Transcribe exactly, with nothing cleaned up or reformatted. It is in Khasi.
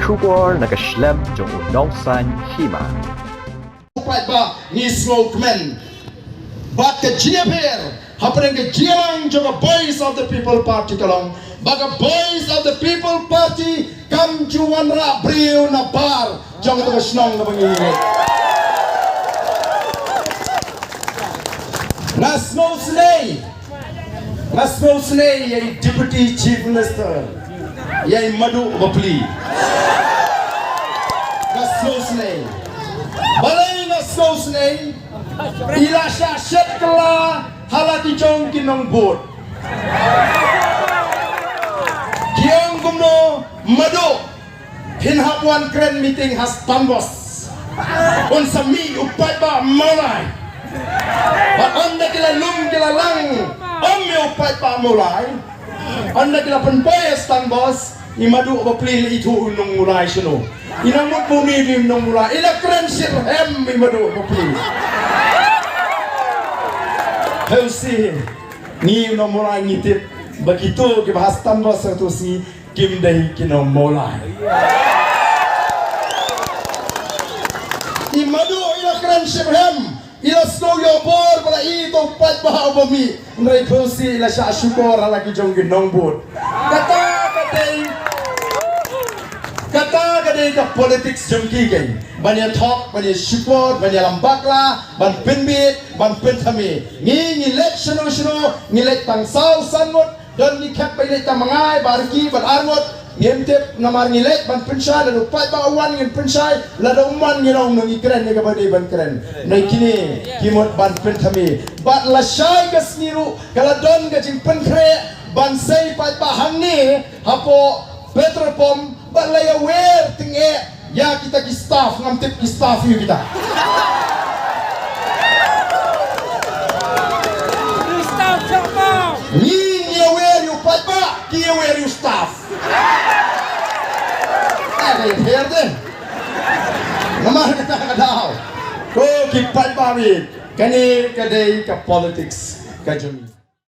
Shukor na ka shlem jong u nongsaiñ hima. Paidbah ngi sngewkmen. Bad ka jingïapher hapdeng ka jingïalang jong ka Voice of the People Party ka long ba ka Voice of the People Party kam ju wanrah briew na bar jong ka shnong kaba ngi leit. Nga sngewsynei Nga sngewsynei ïa i Deputy Chief Minister, ïa i Madu Bapli. Nga sngewsynei. Balei nga sngewsynei? I la shah shet kylla ha la ki jong ki nongbud. Ki ong kumno, Madu, phin hap wan kren meeting ha Stanbos. Un sa mih u paidbah Mawlai. Bad ynda ki la lum ki la lang, ym ïa u paidbah Mawlai. Ynda ki la pynpoi ha Stanbos, i Madu Bapli la ithuh u nong Mawlai shano. I nang mut bun i nong Mawlai. I la kren shitrhem i Madu Bapli. Heusi, ngi u nong Mawlai ngi tip ba kito kiba ha Stanbos ha to sngi kim dei ki nong Mawlai. I Madu i la kren shitrhem, i la sngew ïoh bor ba la i to paidbah uba mih. Hynrei Heusi i la shah shukor ha la ki jong ki nongbud. Kata ka dei, kata ka dei ka politics jong ki keiñ. Ban ïa thok, ban ïa shukor, ban ïa lam bakla, ban pynbit, ban pynthame. Ngi ngi leit shano shano, ngi leit tang saw san ngut, don ngi khep ba ngi leit tang ma ngai, ba ar ki, ban ar ngut. Ngim tip namar ngi leit ban pynshai, lada u paidbah u wan ngin pynshai, lada um wan ngin ong ngi kren ïa kaba dei ban kren. Nai kine ki mut ban pynthame. Bad lashai ka sngi ruh ka la don ka jingpynkhreh ban sei paidbah hangne hapoh petrol pump, bad la ïawer tyngeh ïa kita ki staff, ngam tip ki staff ïa kita. Staff siapa? Ngi ngi ïawer ïa u paidbah, ki ïawer ïa u staff. Eh, ka ïapher te. Namar kata ka daw, ko ki paidbah, kane ka dei ka politics ka jong ngi.